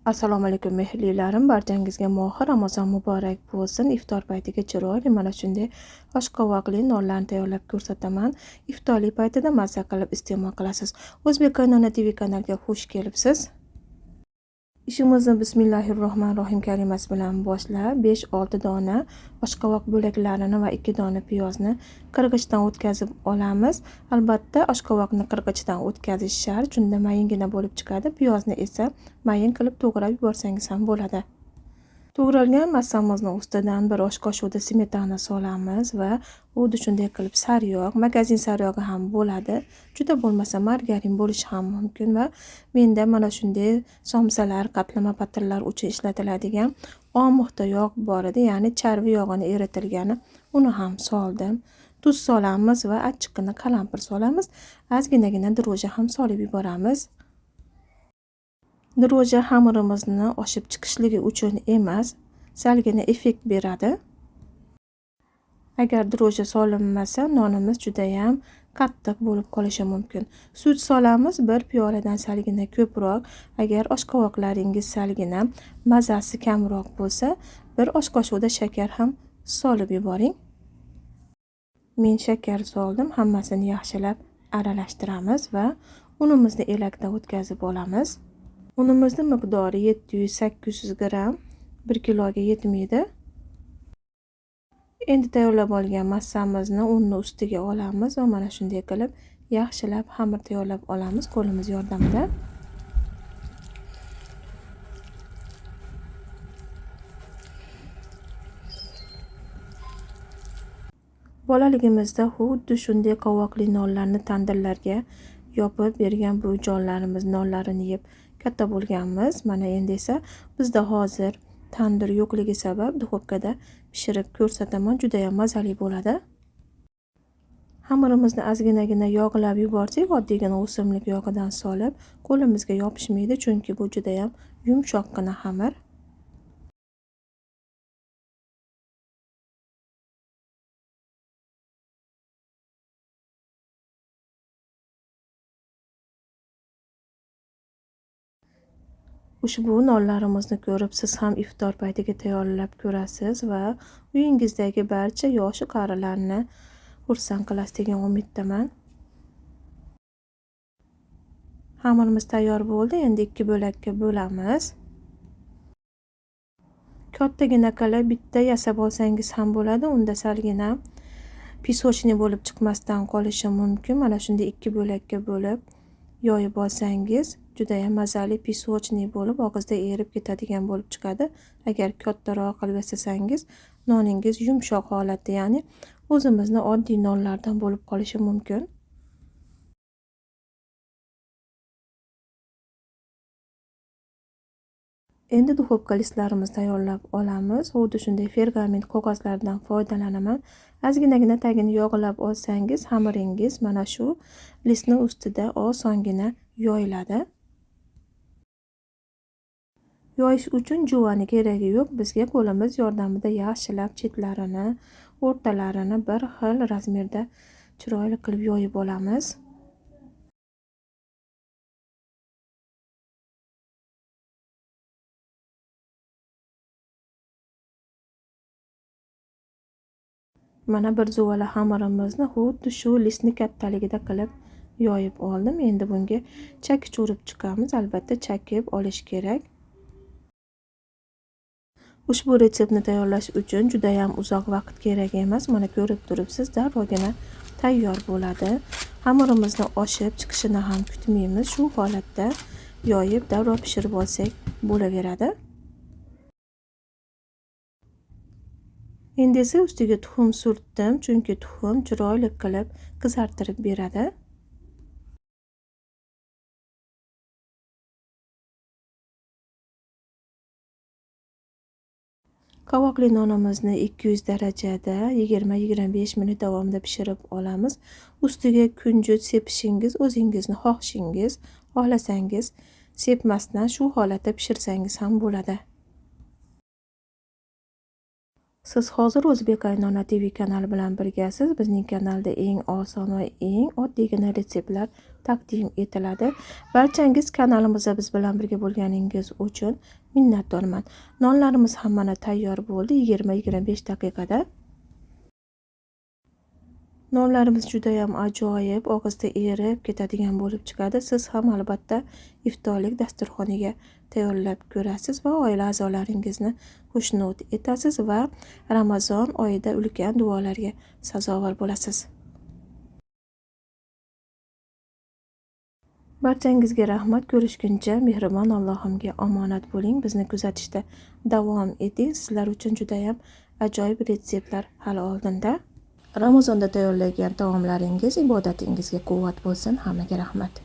Assalomu alaykum mehrlilarim, barchangizga mohi Ramazon muborak bo'lsin. Iftor paytiga chiroyli mana shunday oshqovoqli nonlarni tayyorlab ko'rsataman. Iftorlik paytida mazza qilib iste'mol qilasiz. O'zbek qaynona TV kanaliga xush kelibsiz. Ishimizni Bismillahirrohmanirrohim kalimasi bilan boshlab 5-6 dona oshqovoq bo'laklarini va 2 dona piyozni qirg'ichdan o'tkazib olamiz. Albatta oshqovoqni qirg'ichdan o'tkazish shart, shunda mayingina bo'lib chiqadi. Piyozni esa mayin qilib to'g'rab yuborsangiz ham bo'ladi. To'g'ralgan massamizni ustidan bir osh qoshiqda smetana solamiz va xuddi shunday qilib sariyog', magazin sariyog'i ham bo'ladi. Juda bo'lmasa margarin bo'lishi ham mumkin va menda mana shunday somsalar, qatlama patirlar uchun ishlatiladigan omuxta yog' bor edi, ya'ni charvi yog'ini eritilgani, uni ham soldim. Tuz solamiz va achchiqqina qalampir solamiz. Ozginagina dro'ja ham solib yuboramiz. Dro'ja xamirimizni oshib chiqishligi uchun emas, salgina effekt beradi. Agar dro'ja solinmasa, nonimiz juda ham qattiq bo'lib qolishi mumkin. Sut solamiz, bir piyoladan salgina ko'proq. Agar oshqovoqlaringiz salgina mazasi kamroq bo'lsa, bir osh qoshiqda shakar ham solib yuboring. Men shakar soldim, hammasini yaxshilab aralashtiramiz va unimizni elakdan o'tkazib olamiz. Unimizni miqdori 700-800 gramm, 1 kiloga yetmaydi. Endi tayyorlab olgan massamizni unni ustiga olamiz va mana shunday qilib yaxshilab xamir tayyorlab olamiz qo'limiz yordamida. Bolaligimizda xuddi shunday qovoqli nonlarni tandirlarga yopib bergan buvijonlarimiz nonlarini yeb katta bo'lganmiz. Mana endi esa bizda hozir tandir yo'qligi sabab duxovkada pishirib ko'rsataman. Juda ham mazali bo'ladi. Xamirimizni ozginagina yog'lab yuborsak, oddiygina o'simlik yog'idan solib, qo'limizga yopishmaydi, chunki bu juda ham yumshoqqina xamir. Ushbu nonlarimizni ko'rib siz ham iftor paytiga tayyorlab ko'rasiz va uyingizdagi barcha yoshi qarilarni xursand qilasiz degan umiddaman. Xamirimiz tayyor bo'ldi. Endi 2 bo'lakka bo'lamiz. Kattagina qilib bitta yasab olsangiz ham bo'ladi. Unda salgina pisochni bo'lib chiqmasdan qolishi mumkin. Mana shunday 2 bo'lakka bo'lib yoyib olsangiz juda ham mazali pisochniy bo'lib og'izda erib ketadigan bo'lib chiqadi. Agar kattaroq qilib yasasangiz, noningiz yumshoq holatda, ya'ni o'zimizni oddiy nonlardan bo'lib qolishi mumkin. Endi duxovka listlarimizni tayyorlab olamiz. Xuddi shunday pergament qog'ozlardan foydalanaman. Ozginagina tagini yog'lab olsangiz, xamiringiz mana shu listni ustida osongina yoyiladi. Yoyish uchun juvani keragi yo'q. Bizga qo'limiz yordamida yaxshilab chetlarini, o'rtalarini bir xil razmerda chiroyli qilib yoyib olamiz. Mana bir zuvala xamirimizni xuddi shu listni kattaligida qilib yoyib oldim. Endi bunga chakich urib chiqamiz. Albatta chakib olish kerak. Ushbu retseptni tayyorlash uchun juda ham uzoq vaqt kerak emas. Mana ko'rib turibsiz, darrogina tayyor bo'ladi. Xamirimizni oshib chiqishini ham kutmaymiz. Shu holatda yoyib darrov pishirib olsak bo'laveradi. Endi esa ustiga tuxum surtdim, chunki tuxum chiroyli qilib qizartirib beradi. Qovoqli nonimizni 200 darajada 20-25 minut davomida pishirib olamiz. Ustiga kunjut sepishingiz o'zingizni xohishingiz, xohlasangiz sepmasdan shu holatda pishirsangiz ham bo'ladi. Siz hozir O'zbek Qaynona TV kanali bilan birgasiz. Bizning kanalda eng oson va eng oddiygina retseptlar taqdim etiladi. Barchangiz kanalimizda biz bilan birga bo'lganingiz uchun minnatdorman. Nonlarimiz ham mana tayyor bo'ldi 20-25 daqiqada. Nonlarimiz juda ham ajoyib, og'izda erib ketadigan bo'lib chiqadi. Siz ham albatta iftorlik dasturxoniga tayyorlab ko'rasiz va oila a'zolaringizni xushnud etasiz va Ramazon oyida ulkan duolarga sazovor bo'lasiz. Barchangizga rahmat. Ko'rishguncha mehribon Allohimga omonat bo'ling. Bizni kuzatishda davom eting. Sizlar uchun juda ham ajoyib retseptlar hali oldinda. Ramazonda tayyorlagan taomlaringiz ibodatingizga quvvat bo'lsin. Hammaga rahmat.